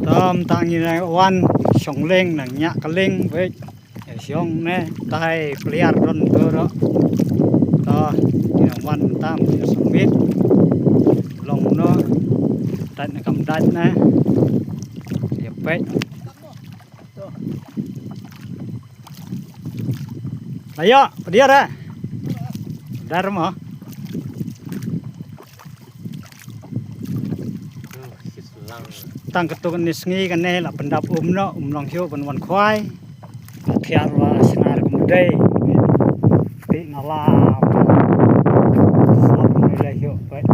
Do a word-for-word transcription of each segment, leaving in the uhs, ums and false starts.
Tam tang ngi na wan shong leng na nya ka leng bek. Ya shong ne tai pliar don to ro. To ngi na wan tam ya sumit. Long no. Dait na kam dait na. Ya pek. Ayo, pdiar eh. Dar mo. Tang katto katne sngi kane la pyndap um noh, um nong hio ban wan khwai. Thiar wa snar kum dei. Ti na la. Sap ni la hio pet.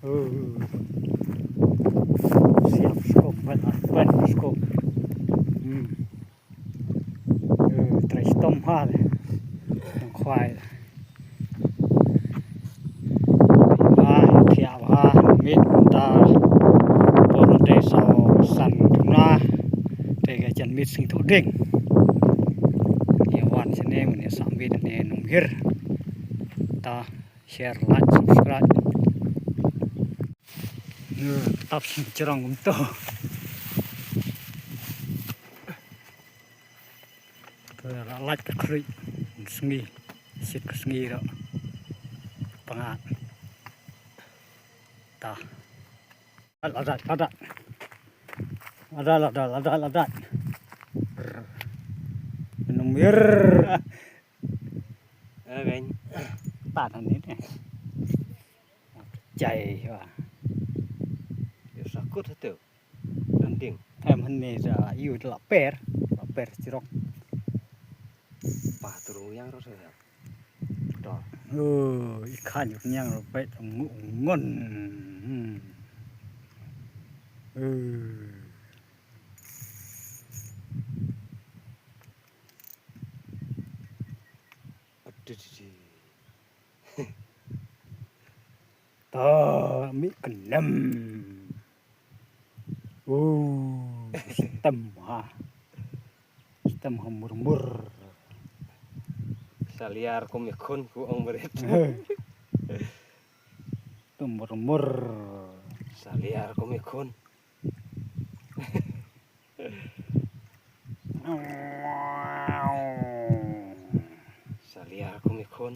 Uh. Siap skop pet, pet skop. Hmm. Trei stom ha le. Nong khwai. Ha, thiah ha, mit ta. Por te saw san tuna. Te ga jan mit sing tu ding. Ya wan sene mun ya sa mit ne num hir. Ta share, like, subscribe. Tap sing cerang um to. Ka la lait ka khruit sngi, sit ka sngi ro. Pangat. Ta. Lada, lada. Lada, lada, lada, lada. Numir. Ơ gany. Pat han ni ne. Jai wa. Yo sakut hatu. Landing. Em hynne sa yu la per, la per chirok. Pa tru yang ro sa. To. Oh, i khan yu nyang ro pet ngu ngon. Hmm. Eh. Aduh, duh, duh. To, mi kenem. Uh, stem ha. Stem ha murmur. Saliar kum ikhun ku ong berit. Stem murmur. Saliar kum ikhun. Saliar kum ikhun.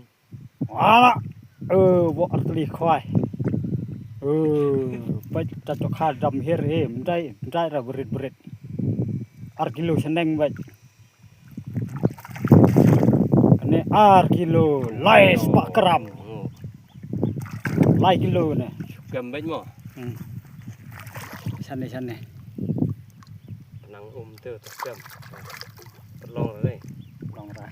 Wala. Eh, bo arteli khwai. Eh, baj ta to kha dam her eh, mdai, mdai ra berit berit. Ar kilo seneng baj. Kane ar kilo, lai spah gram. Lai kilo ne. Gam baj mo. Hmm. Sane, sane. Nang um tu, tu gam. Terlong ni. Long ra.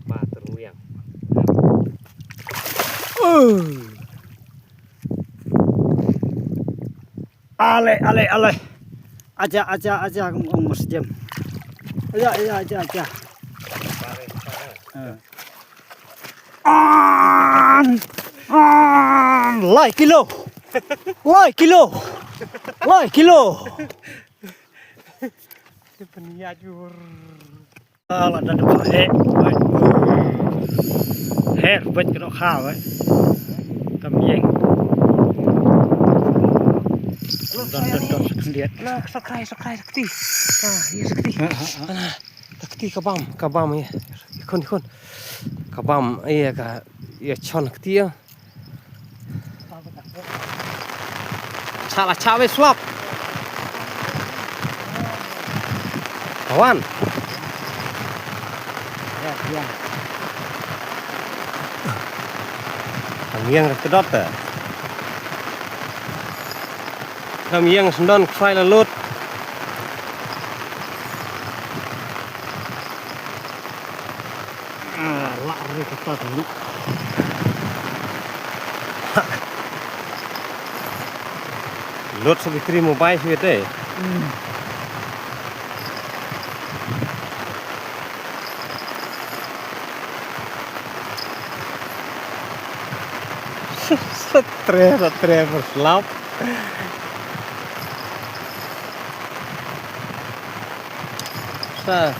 Ba teruyang. Uh. Ale, ale, ale. Aja, aja, aja, ong, ong, mesti jam. Aja, aja, aja, aja. Eh. An, an, lai kilo. Lai kilo. Lai kilo. Dia peniat jur. Ah, la da da eh. Her, bet kena kha, eh. Kam yeng. Don, don, don, sa khyndiat. Na, sa krai, sa krai, sa kti. Ah, ya sa kti. Ah, ah, ah. Ana, sa kti ka bam, ka bam, ya. Ikhun, ikhun. Ka bam, ya, ka, ya, chon kti, ya. Cha la cha wei slap. Kawan. Kam yeng re kedot te. Kam yeng sendon ksai la lut. Ah, la ri kata tu. Lut sa bitri mobile sih te. Hmm. Satre, satre berselap. Sa.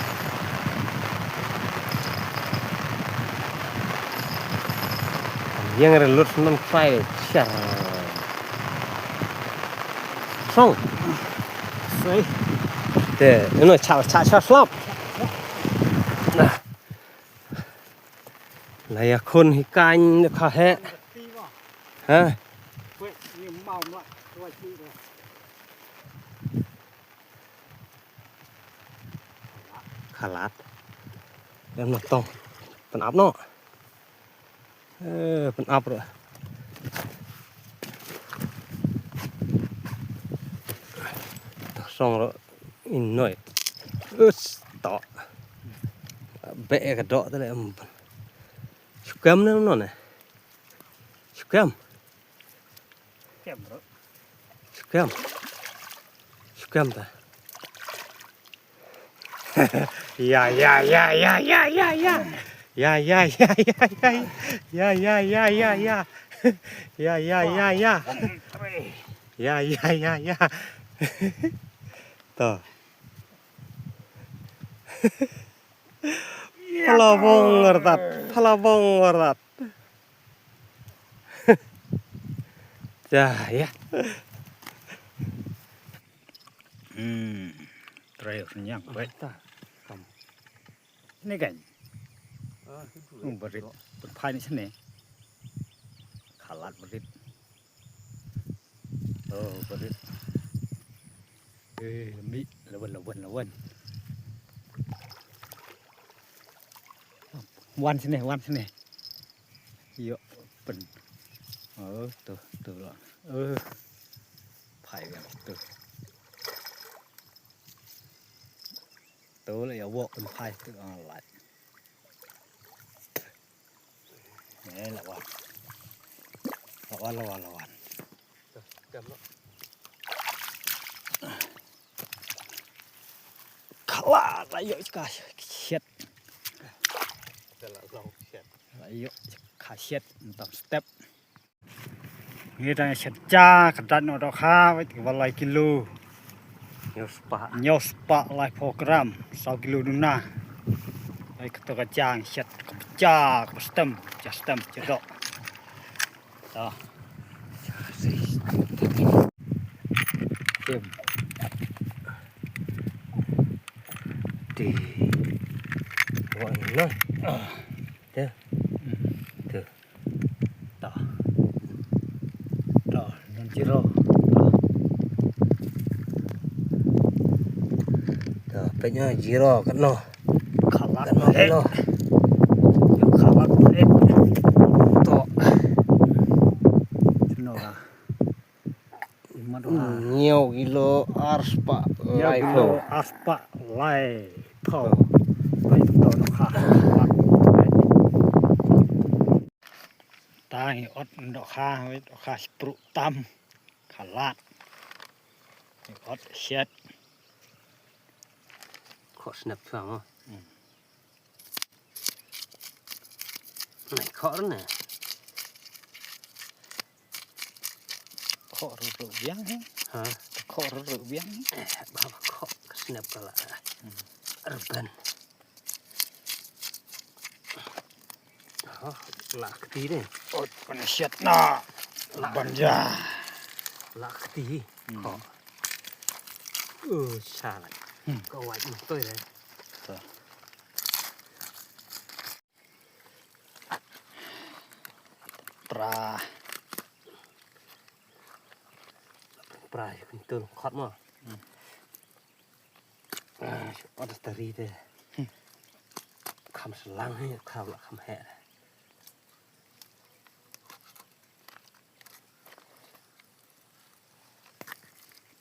Yang ada lut senang file. Char. Song. Te, ino cha cha cha slap. La ïa khun hi kaiñ kha heh. Ha? Khalat. Em noh tong. Pynap noh. Eh, pynap ruh. Song ruh inoi. Us, tok. Beh ka dok tale em. Shukem ne noh ne. Shukem. Shukem. Shukem ta. Ya, ya, ya, ya, ya, ya, ya. Ya, ya, ya, ya, ya. Ya, ya, ya, ya, ya, ya. Ya, ya, ya, ya. To. Phalabong ngertat, phalabong ngertat. Dah, ya. Hmm, terakhir senyang, baik. Ini kan? Hmm, berit. Berpain sini. Khalat berit. Oh, berit. Eh, mi, lawan, lawan, lawan. Wan sini, wan sini. Ïoh, pyn. Oh, tu, tu lah. Eh. Phai kan tu. Tu lah ïa wok pyn phai tu, ah, lah. Eh, lah wan. Lah wan, lah wan, lah wan. Kala, la ïoh ka shet. La ïoh ka shet, tam step. Ngi dang shet ja ka dat noh dohkha, wait ka lai kilo. Hynñiew spah. Hynñiew spah laiphew gram, saw kilo duna. Ai ka to ka jang shet ka ja ka stem, ja stem, ja doh. To. Tim. Di. Wah, ini. Ah. Te. Hmm. Te. To. To, non zero. To. To, peit noh zero katno. Khalat katno, eh. Katno. Yo, khalat, eh. To. Sino ka. Hynñiew kilo ar spah laiphew. Hynñiew kilo ar spah laiphew. Bai to dohkha. Tang ïa ot dohkha, dohkha spruh tam. Khalat. Ot shet. Khoh snap shuwa mo. Hmm. Nai khoh ruh ne. Khoh ruh ruh biang he. Ha? Khoh ruh ruh biang he. Eh, ba ba khoh ka snap ka la. Hmm. Rben. Oh, la kti ne. Oh, kena shet na. La ban ja. La kti. Hmm. Khoh. Uh, salah. Hmm. Kawai mutoi ne. To. Pra. Pra, ïa pyntul khot mo. Hmm. Ah, ot tari te. Hmm. Kham slang hi, kham la kham heh.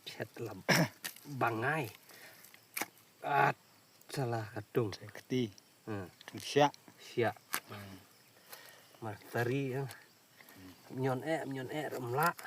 Chet la bangai. Ah, salah ka tung. Kti. Hmm. Tung siak. Siak. Hmm. Mar tari, eh. Mnyon eh, mnyon eh, remlak.